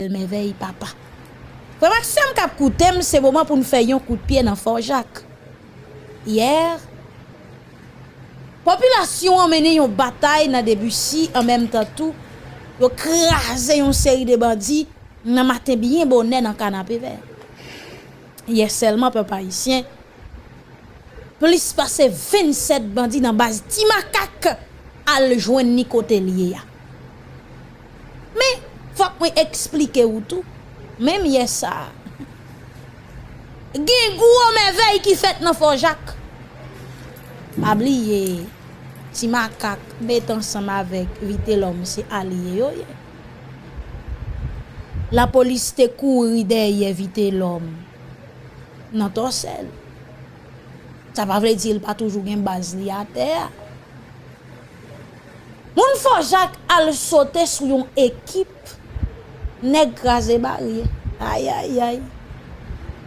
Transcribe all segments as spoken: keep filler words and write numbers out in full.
Mèvèy papa. Frè m ak sè m k ap koute m, se moman pou n fè yon kout pye nan Fò Jak. Yè, popilasyon an mennen yon batay nan Debisi, an menm tan tou, yo kraze yon seri de bandi nan maten byen bonè nan Kanapevè. Yè sèlman, pèp ayisyen, plis pase vennsèt bandi nan baz Ti Makak al jwenn ni kote l ye a. Men, fòk mwen eksplike w tou, menm yè sa a, gen gwo mèvèy ki fèt nan Fò Jak. Pa bliye, Ti Makak met ansanm avèk Vitelòm, se alye yo ye. Lapolis te kouri dèyè Vitelòm nan Tòsèl. Sa pa vle di l pa toujou gen baz li atè a. Moun Fò Jak al sote sou yon ekip nèg kraze baryè. Ayayay.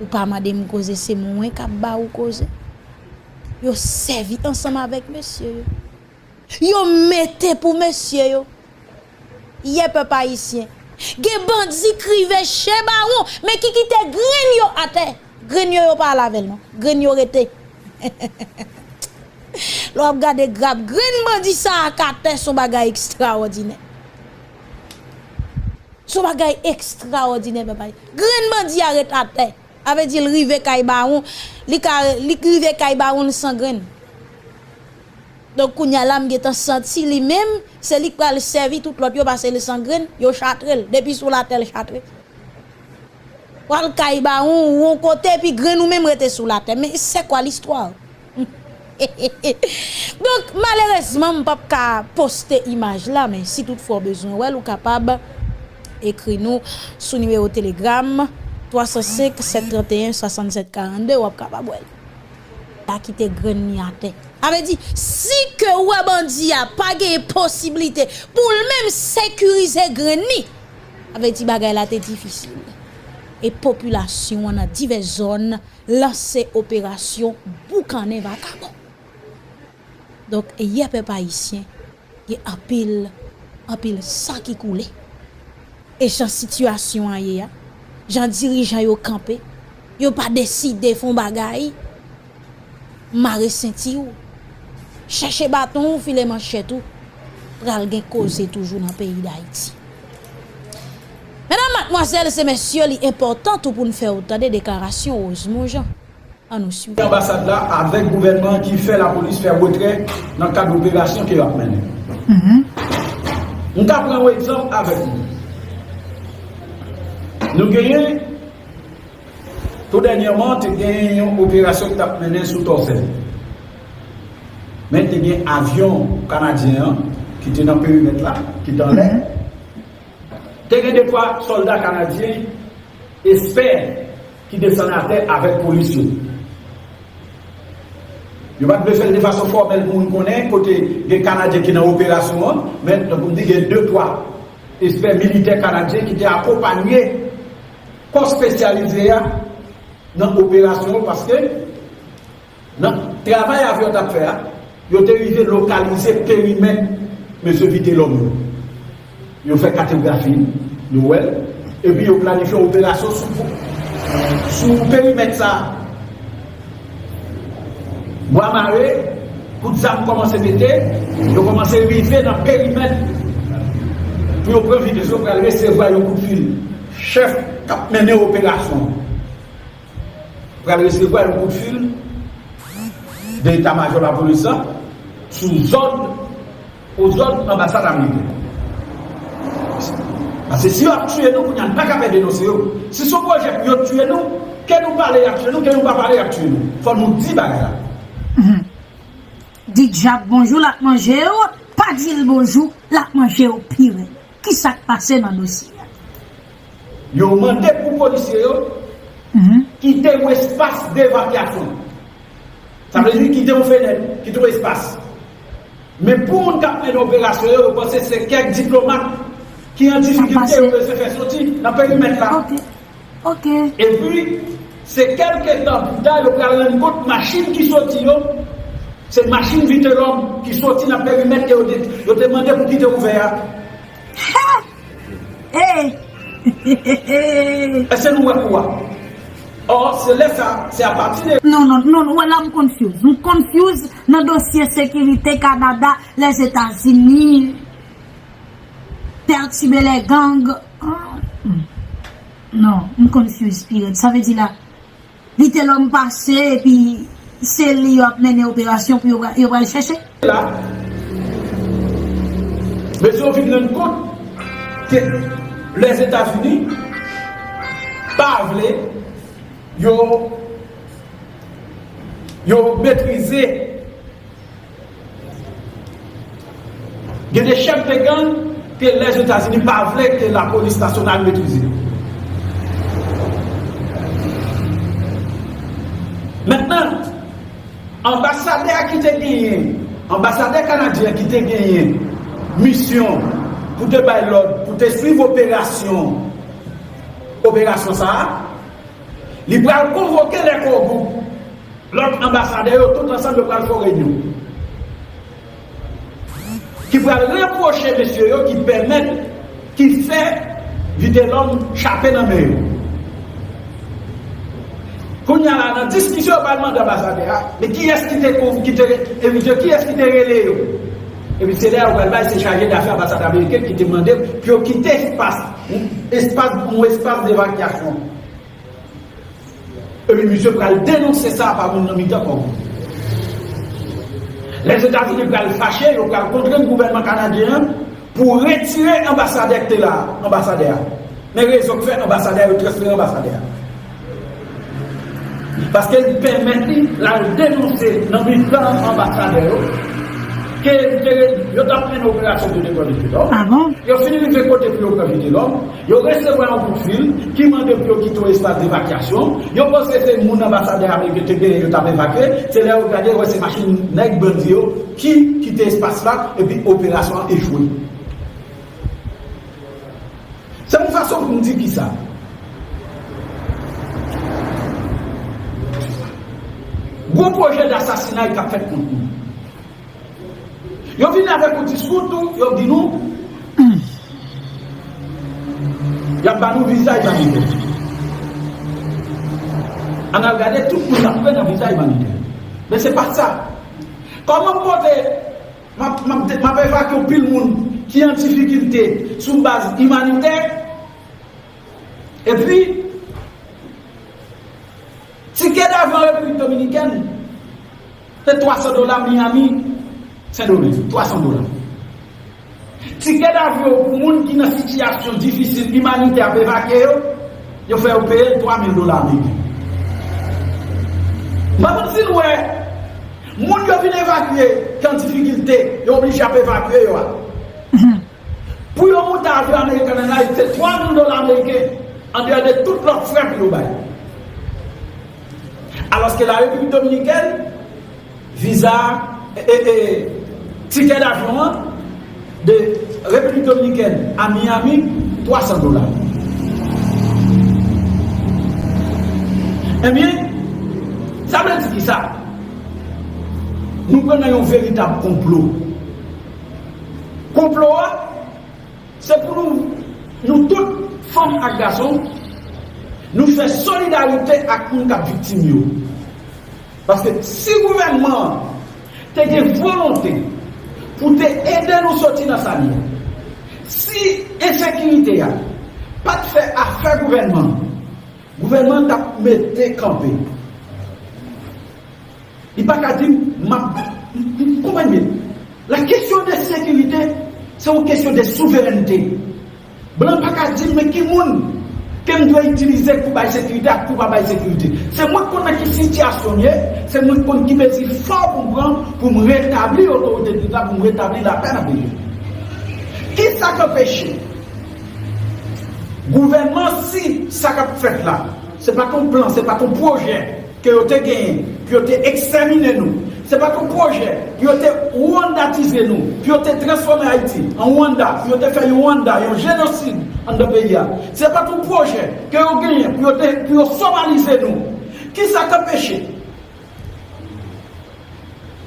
Ou pa mande m koze, se mwen k ap ba ou koze. Yo sèvi ansanm avèk mesye yo. Yo mete pou mesye yo. Yè, pèp ayisyen, gen bandi k rive chez Bawon, men ki kite grenn yo atè. Grenn yo, yo pa al avè l non. Grenn yo rete. Lè w ap gade grab grenn bandi sa a k atè, se yon bagay ekstrawòdinè. Se yon bagay ekstrawòdinè, pèp ayisyen. Grenn bandi a ret atè. Sa vle di l rive kay Bawon, li ka, li rive kay Bawon, l san grenn. Donk, kounye a la, m gentan santi li menm, se li k pral sèvi tout lòt yo, paske li san grenn, yo chatre l. Depi sou latè, l chatre. Pral kay Bawon, ou yon kote, epi grenn ou menm rete sou latè. Men c'est quoi l'histoire? Donk, malerezman, m p ap ka poste imaj la, men si toutfwa w bezwen wè l, ou kapab ekri nou sou nimewo Telegram twa san senk, sèt trant e en, swasannsèt karannde, w ap kapab wè l. La kite grenn li atè. Sa vle di, si ke w wè bandi a pa gen posiblite pou l menm sekirize grenn li, sa vle di bagay la te difisil. E popilasyon an nan divès zòn lanse operasyon boukannen vakabon. Donk, yè, pèp ayisyen, gen anpil, anpil san ki koule. E jan sitiyasyon an ye a, jan dirijan yo kanpe, yo pa deside fè yon bagay, mare senti w, chèche baton w, file manchèt ou, pral gen koze toujou nan peyi Dayiti. Medam, madmwazèl e mesye, li enpòtan tou pou n fè w tande deklarasyon Rosemond Jean. Ann nou swiv. Anbasad la avèk gouvènman an ki fè lapolis fè retrè nan kad operasyon ke y ap mennen. M ka pran yon egzanp avèk nou. Nou genyen, tou dènyèman, te gen yon operasyon ki t ap mennen sou Tòsèl. Men te gen avyon kanadyen an ki te nan perimèt la, ki te anlè. Te gen de twa sòlda kanadyen, espè, ki desann atè avèk polis yo. Yo pa t vle fè l de fason fòmèl pou moun konnen kote gen Kanadyen ki nan operasyon an, men tankou m di, gen de twa espè militè kanadyen ki te akonpanye kò espesyalize a nan operasyon an, paske nan travay avyon t ap fè a, yo te rive lokalize perimèt mesye Vitelòm yo. Yo fè katografi, yo wè l, epi yo planifye yon operasyon sou, sou perimèt sa a. Bwa mare, kout zam kòmanse pete, yo kòmanse rive nan perimèt pou yo pran vitès, yo pral resevwa yon kout fil chèf k ap mennen operasyon an. Pral resevwa yon kout fil de eta majò lapolis la sou zòd, o zòd anbasad ameriken. Paske si y ap tiye nou, kounye a n pa ka pè denonse yo. Si se yon pwojè pou yo tiye nou, ke nou pale y ap tiye nou, ke nou pa pale y ap tiye nou. Fò nou di bagay la. Di dyab bonjou, l ap manje w, pa di l bonjou, l ap manje w pi rèd. Kisa k pase nan dosye a? Yo mande pou polisye yo kite yon espas devakyasyon. Sa vle di kite yon fenèt, kite yon espas. Men pou moun k ap mennen operasyon yo, yo panse se kèk diplomat ki an difikilte yo bezwen fè soti nan perimèt la. Epi, se kèlke tan pita, yo pral rann kont machin ki soti yo, se machin Vitelòm ki soti nan perimèt ke yo te, yo te mande pou kite ouvè a. Hey! Èske nou wè kou a? Or, se lè sa, se apati de... Non, non, non, non, wè la m confuse. M confuse nan dosye sekirite Kanada, Lèzetazini, perturber les gangs. Ah, hmm. Non, m confuse, period. Sa vle di la, Vitelhomme pase, epi se li yo ap mennen operasyon pou yo, yo pral chèche. La, mesye yo vin rann kont ke Lèzetazini pa vle yo, yo metrize Gen de chèf de gang ke Lèzetazini pa vle ke lapolis nasyonal metrize. Mentnan, anbasadè a ki te genyen, anbasadè kanadyen ki te genyen misyon pou te bay lòd, pou te swiv operasyon, operasyon sa a, li pral konvoke lè kò gwoup, lòt anbasadè yo, tout ansanm yo pral fè yon reyinyon. Ki pral repwoche mesye yo ki pèmèt, ki fè Vitelhomme chape nan men yo. Kounye a la, nan diskisyon, yo pral mande anbasadè a, men kiyès ki te konv-, ki te re-, envite yo, kiyès ki te rele yo? Epi se lè yo pral bay se chaje dafè anbasadè ameriken ki te mande pou yo kite espas, espas, yon espas devakyasyon. Epi misye pral denonse sa pa moun nan mitan kò. Lèzetazini pral fache, yo pral kontre gouvènman kanadyen an pou retire anbasadè ki te la, anbasadè a. Men rezon k fè anbasadè a, yo transfere anbasadè a. Paske li pèmèt li, l al denonse nan mitan anbasadè yo, ke yo t ap mennen operasyon pou te pran Vitelhomme. Ah bon? Yo fin rive kote pou yo pran Vitelhomme. Yo resevwa yon kout fil ki mande pou yo kite yon espas devakyasyon. Yo panse se moun anbasadè ameriken te genyen yo t ap evakye. Se lè yo gade, yo wè se machin nèg bandi yo ki kite espas la, epi operasyon an echwe. Se yon fason pou m di kisa. Gwo pwojè dasasinay k ap fèt kont nou. Yo vin avèk yon diskou tou, yo di nou, y ap ba nou viza imanitè. Ann al gade tout moun ap pran nan viza imanitè. Men se pa sa. Kòman m pote, m ap, m ap, m ap evakye yon pil moun ki an difikilte sou baz imanitè, epi, tikè davyon Repiblik Dominikèn, se twa san dola Miami, Sendomeng, twa san dola. Tikè davyon pou moun ki nan sitiyasyon difisil imanitè ap evakye yo, yo fè yo peye twa mil dola ameriken. M pa konn si n wè, moun yo vin evakye, ki an difikilte, yo oblije ap evakye yo a. Pou yo moute avyon American Airlines, se twa mil dola ameriken, andeyò de tout lòt frè pou yo bay. Alòske la Repiblik Dominikèn, viza, e, e, e, tikè davyon an, de Repiblik Dominikèn a Miami, twa san dola. Ebyen, sa vle di kisa? Nou pran nan yon veritab konplo. Konplo a, se pou nou, nou tout, fanm ak gason, nou fè solidarite ak moun k ap viktim yo. Paske si gouvènman an te gen volonte pou te ede nou soti nan sa n ye, si ensekirite a pa t fè afè gouvènman, gouvènman an t ap mete kanpe. Li pa ka di m, m ap, m, m, konprann byen. La kesyon de sekirite, se yon kesyon de souverènte. Blan pa ka di m, men ki moun ke m dwe itilize pou bay sekirite ak pou pa bay sekirite. Se mwen k konn nan ki sitiyasyon m ye, se mwen k konn ki mezi fò pou m pran pou m retabli otorite de Leta, pou m retabli lapè nan peyi a. Kisa k anpeche gouvènman, si sa k ap fèt la, se pa t yon plan, se pa t yon pwojè ke yo te genyen, pou yo te ekstèmine nou. Se pa t yon pwojè pou yo te rwandatize nou, pou yo te transfòme Ayiti an Rwanda, pou yo te fè yon Rwanda, yon jenosid anndan peyi a. Se pa t yon pwojè ke yo genyen pou yo te, pou yo somalize nou. Kisa k anpeche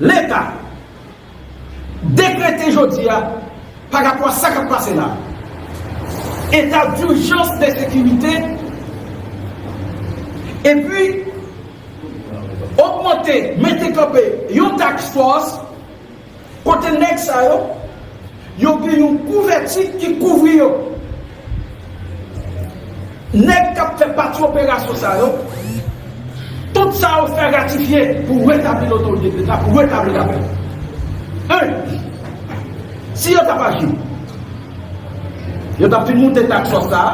Leta dekrete jodi a, pa rapò a sa k ap pase la, Eta dijans de sekirite, epi ogmante, mete kanpe yon task force kote nèg sa yo, yo gen yon kouvèti ki kouvri yo. Nèg k ap fè pati operasyon sa yo, tout sa yo fè ratifye pou retabli lotorite de Leta, pou retabli lapè. En, si yo t ap aji, yo t ap fin moute task force sa a,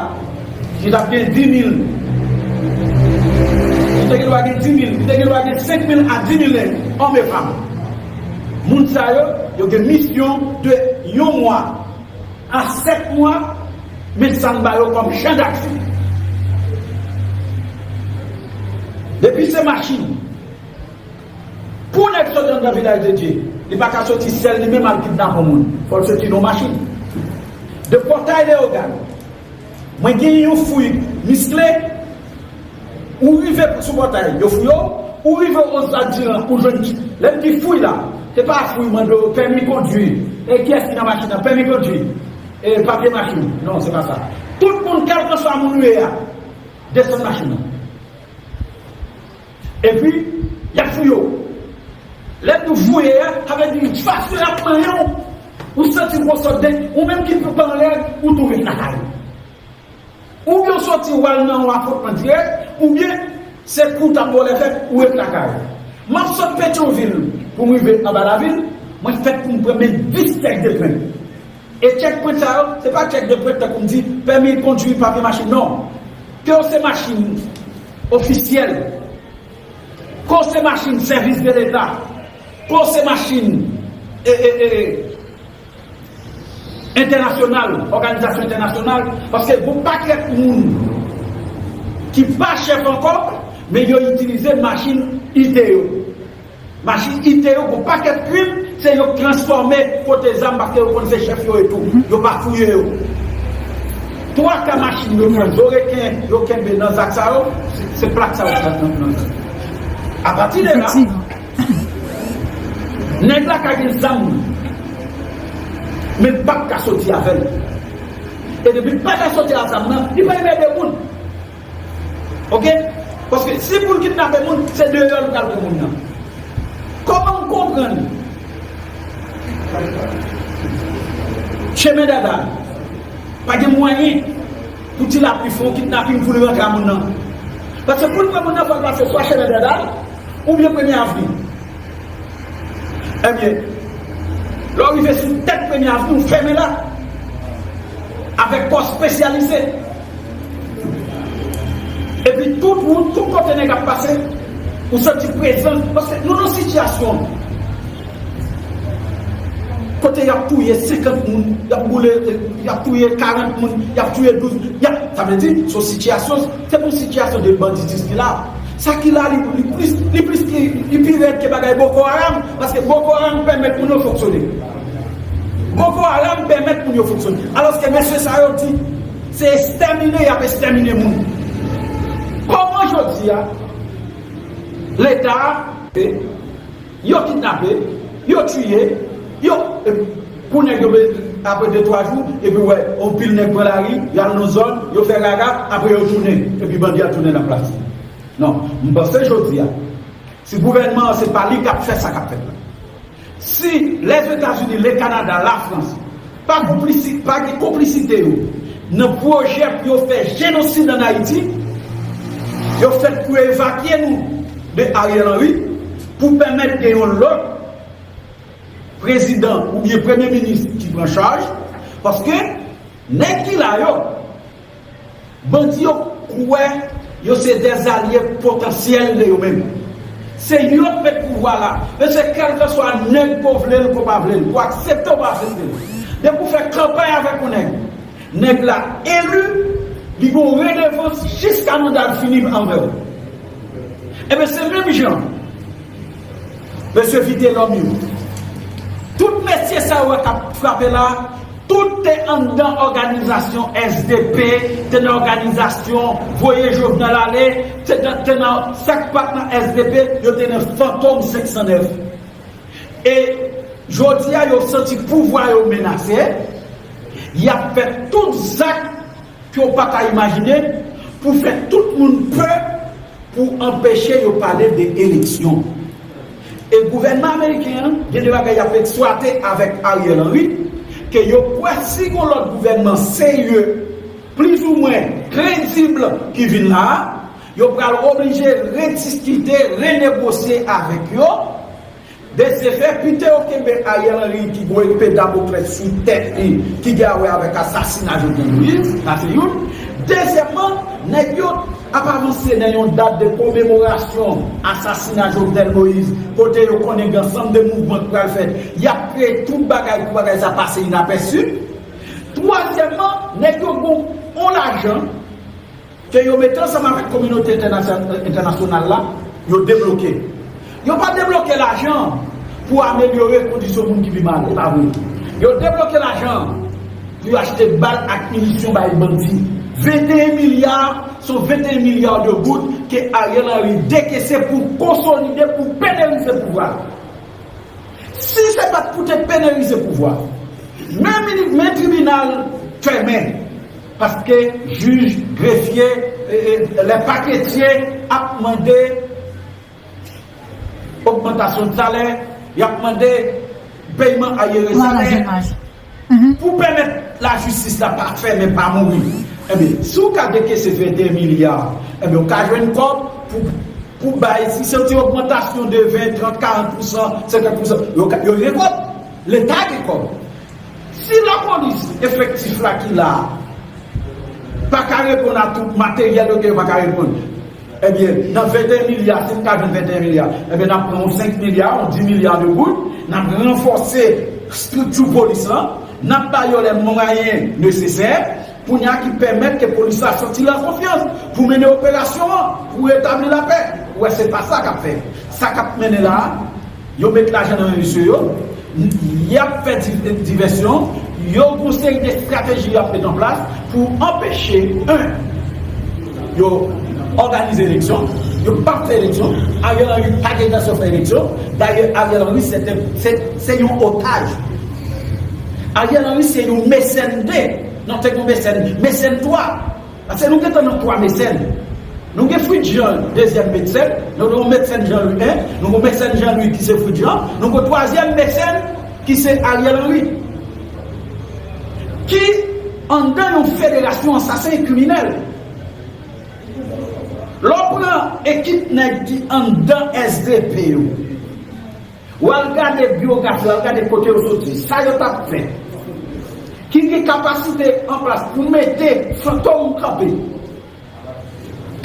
li t ap gen dis mil, li te gen dwa gen dis mil, li te gen dwa gen senk mil a dis mil nèg, òm e fanm. Moun sa yo, yo gen misyon de yon mwa a sèt mwa, men sa n ba yo kòm chan d'aksyon. Depi se machin, pou nèg sot anndan Vilaj de Dye, li pa ka soti sèl li menm al kidnape yon moun. Fò l soti nan yon machin. De Pòtay Leyogàn, mwen gen yon fouy miskle, ou rive sou Pòtay, yo fouye w, ou rive Ozadiran, ou jwenn, lè m di fouy la, se pa fouy mande w pèmi kondwi, e kiyès ki nan machin nan, pèmi kondwi, e papye machin, non, se pa sa. Tout moun, kèlkanswa moun ou ye a, desann machin nan. Epi, y ap fouye w. Lè nou fouye a, sa vle di fason y ap manyen w, ou santi w sot de, ou menm ki pou anlè, ou tou ret lakay ou. Oubyen w soti w al nan yon afwontman dirèk, oubyen se kou w t ap ba w lè fèt, ou ret lakay ou. M ap sot Petyonvil pou m rive anba lavil, mwen fèk pou m pran men dis tchèk de pwent. E tchèk pwent sa yo, se pa tchèk de pwent tankou m di, pèmi kondwi, papye machin, non. Ke w se machin ofisyèl, ke w se machin sèvis de Leta, ke w se machin, e, e, e, entènasyonal, òganizasyon entènasyonal, paske gon pakèt moun ki pa chèf ankò, men yo itilize machin ite yo. Machin ite yo, gon pakèt krim, se yo k transfòme, pote zam, paske yo konn se chèf yo e tou. Yo pa fouye yo. Twa ka machin yo pran, zo reken yo kenbe nan zak sa yo, se, se plak sa yo pran nan, nan zak. Apati de la, nèg la ka gen zam, men l p ap ka soti avè l. E depi l pa ka soti ak zam nan, li pa renmen de moun. Oke? Paske si pou l kidnape moun, se deyò l pral pran moun nan. Kòman m konprann Chemen Dada pa gen mwayen pou Ti Lapli fè yon kidnaping pou l rantre a moun nan? Paske pou l pran moun nan, fò l pase swa Chemen Dada oubyen Premye Avni. Ebyen, lè w rive sou tèt Premye Avni, ou fèmen la avèk kò espesyalize. Epi tout wout, tout kote nèg ap pase, ou santi prezans. Paske nou nan sitiyasyon kote y ap touye senkant moun, y ap boule, y ap touye karant moun, y ap touye douz, y ap, sa vle di, se yon sitiyasyon, se pou sitiyasyon de banditis ki la. Sa ki la, li, li plis, li plis ki, li pi rèd ke bagay Boko Haram, paske Boko Haram pèmèt moun yo fonksyone. Boko Haram pèmèt moun yo fonksyone. Alòske mesye sa yo di, se estèmine y ap estèmine moun. Kòman jodi a, Leta, yo kidnape, yo tiye, yo, epi pou nèg yo, apre de twa jou, epi wè, yon pil nèg pran lari, y al nan zòn, yo fè gaga, apre yo tounen, epi bandi a tounen nan plas. Non, m panse jodi a, si gouvènman an se pa li k ap fè sa k ap fèt la, si Lèzetazini, Lekanada, Lafrans pa konplisi, pa gen konplisite yo nan pwojè pou yo fè jenosid ann Ayiti, yo fèt pou evakye nou de Ariel Henry, pou pèmèt gen yon lòt prezidan oubyen premye minis ki pran chaj, paske nèg ki la yo, bandi yo kwè yo se dèzalye potansyèl de yo menm. Se yo k met pouvwa la. Men se kèlkanswa nèg ke w vle l, ke w pa vle l, ke w aksepte ou pa aksepte l. Depi w fè kanpay avèk yon nèg, nèg la eli, li gen yon redevans jiska manda l fini anvè w. Ebyen, se menm jan mesye Vitelhomme yo. Tout mesye sa yo k ap frape la, tout te anndan òganizasyon S D P, te nan òganizasyon voye Jovenel ale, te nan, te nan sa k pa t nan S D P, yo te nan Fantom senk san nèf. E jodi a, yo santi pouvwa yo menase, y ap fè tout zak ke w pa ka imajine, pou fè tout moun pè, pou anpeche yo pale de eleksyon. E gouvènman ameriken an, gen de bagay y ap eksplwate avèk Ariel Henry, ke yo kwè si gon lòt gouvènman serye, plizoumwen kredib ki vin la a, yo pral oblije rediskite, renegosye avèk yo. De se fè, pito yo kenbe Ariel Henry ki gon epe Damoklès sou tèt li, ki gen a wè avèk asasina Jovenel Moïse, sa se youn. Dezyèmman, nèg yo ap avanse nan yon dat de komemorasyon asasina Jovenel Moïse, kote yo konnen gen ansanm de mouvman ki pral fèt. Y ap kreye tout bagay pou bagay sa pase inapèsi. Twazyèmman, nèg yo gon on lajan ke yo mete ansanm avèk kominote entènasyon-, entènasyonal la, yo debloke. Yo pa debloke lajan pou amelyore kondisyon moun ki pi mal, e pa vre. Yo debloke lajan pou yo achte bal ak minisyon bay bandi. Venteyen milya, se venteyen milya de goud ke Ariel Henry dekese pou konsolide, pou penerize pouvwa l. Si se pa t pou te penerize pouvwa, men mini-, men tribinal fèmen, paske jij, grefye, e, e, lè paketye ap mande ogmantasyon de salè, y ap mande peyman ayere salè, pou pèmèt lajistis la pa fèmen, pa mouri. Ebyen, si w ka dekese venteyen milya, ebyen, w ka jwenn kòb pou, pou bay, si se yon ti ogmantasyon de ven, trant, karant pousan, senkant pousan, yo ka, yo gen kòb. Leta gen kòb. Si lapolis efektif la ki la a pa ka reponn a tout materyèl yo gen, yo pa ka reponn. Ebyen, nan venteyen milya, si n ka jwenn venteyen milya, ebyen, n ap pran yon senk milya, yon dis milya de goud, n ap ranfòse estrikti polis lan, n ap ba yo lè mwayen nesesè, kounye a ki pèmèt ke polis la santi l an konfyans pou mennen operasyon an, pou retabli lapè. Ou wè, se pa sa k ap fèt. Sa k ap mennen la a, yo met lajan nan men mesye yo, y ap fè di-, divèsyon, yo gon seri de estrateji y ap met an plas pou anpeche, en, yo òganize eleksyon, yo p ap fè eleksyon, Ariel Henry pa gen entansyon fè eleksyon, dayè Ariel Henry se te, se, se yon otaj. Ariel Henry se yon mesèn de, non, te yon mesèn, mesèn twa. Paske nou gentan nan twa mesèn. Nou gen Fritz Jean, dezyèm mesèn, nou gen yon mesèn Jean Louis en, nou gen yon mesèn Jean Louis ki se Fritz Jean, nou gen twazyèm mesèn ki se Ariel Henry, ki anndan yon federasyon ansasen e kriminèl. Lè w pran ekip nèg ki anndan S D P yo, w al gade byografi, w al gade kote yo soti, sa yo t ap fè, ki gen kapasite an plas pou mete Fantom kanpe,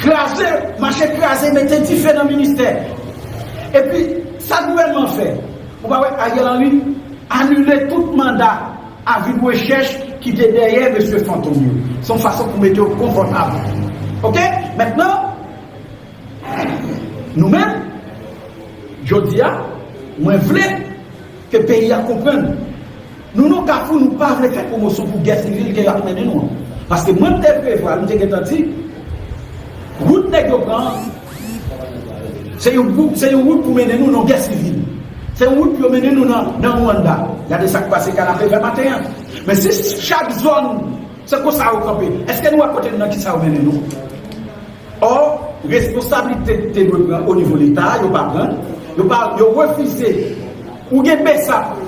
kraze, mache kraze, mete dife nan ministè. Epi, sa gouvènman fè? Ou pa wè Ariel Henry anile tout manda avi de rechèch ki te dèyè mesye Fantom yo. Se yon fason pou mete yo konfòtab. Oke? Mentnan, nou menm, jodi a, mwen vle ke peyi a konprann. Nou nan kafou, nou pa vle fè pwomosyon pou gè sivil ke y ap mennen nou an. Paske mwen, m te prevwa, m te gentan di, wout nèg yo pran an, se yon wout, se yon wout pou mennen nou nan gè sivil. Se yon wout pou yo mennen nou nan, nan Rwanda. Gade sa k pase Kanapevè maten an. Men si chak zòn, se konsa yo kanpe, èske nou wè kote nou nan kisa yo mennen nou? Ò, responsablite te dwe pran o nivo Leta, yo pa pran. Yo pa, yo refize. Ou gen BSAP,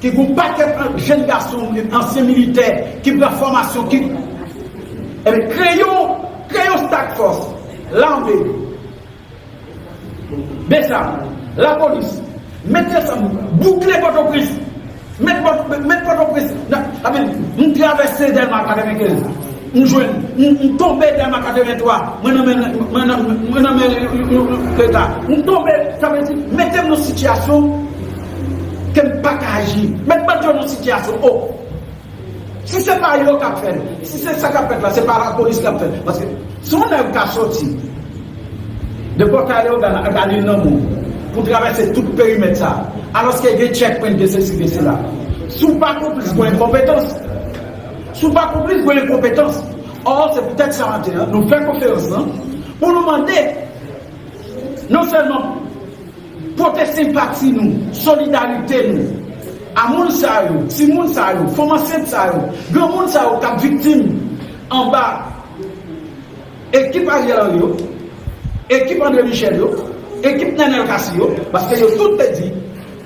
ki gen yon pakèt jèn gason, ansyen militè, ki pran fòmasyon, ki, ebyen, kreye yon, kreye yon task force, lame, BSAP, lapolis, mete ansanm, boukle Pòtoprens. Met Pòt-, met Pòtoprens. Nan, api, m travèse Dèlma katrevenkenz. M jwenn, m, m tonbe Dèlma katreventwa. Mwen nan men, mwen nan, mwen nan men Leta. M tonbe, sa vle di, mete m nan sitiyasyon ke m pa ka aji. Met bandi yo nan sitiyasyon, o. Si se pa yo k ap fè l, si se sa k ap fèt la, se pa lapolis k ap fè l. Paske si yon nèg ka soti de Pòtay Leyogàn al Lil Nanmou pou travèse tout perimèt sa, alòske gen checkpoint, gen sesi, gen sela. Si w pa konplis, gen enkonpetans. Si w pa konplis, gen enkonpetans. Ò, se poutèt sa maten an, nou fè konferans lan pou nou mande non sèlman pote senpati nou, solidarite nou a moun sa yo, timoun sa yo, fanm ansent sa yo, granmoun sa yo k ap viktim anba ekip Ariel Henry yo, ekip André Michel yo, ekip Nenel Cassy yo, paske yo tout te di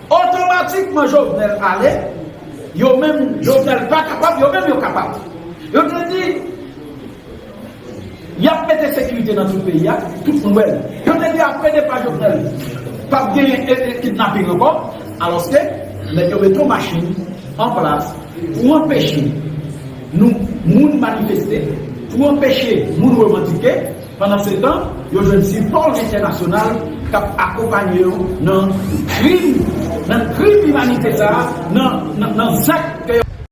otomatikman Jovenel ale, yo menm Jovenel pa kapab, yo menm yo kapab. Yo te di y ap mete sekirite nan tout peyi a, tout moun wè l. Yo te di apre depa Jovenel p ap genyen e- e- kidnaping ankò, alòske nèg yo mete yon machin an plas pou anpeche nou moun manifeste, pou anpeche moun revandike. Pandan se tan, yo jwenn sipò entènasyonal k ap akonpanye yo nan krim, nan krim imanite sa a, nan, nan, nan zak ke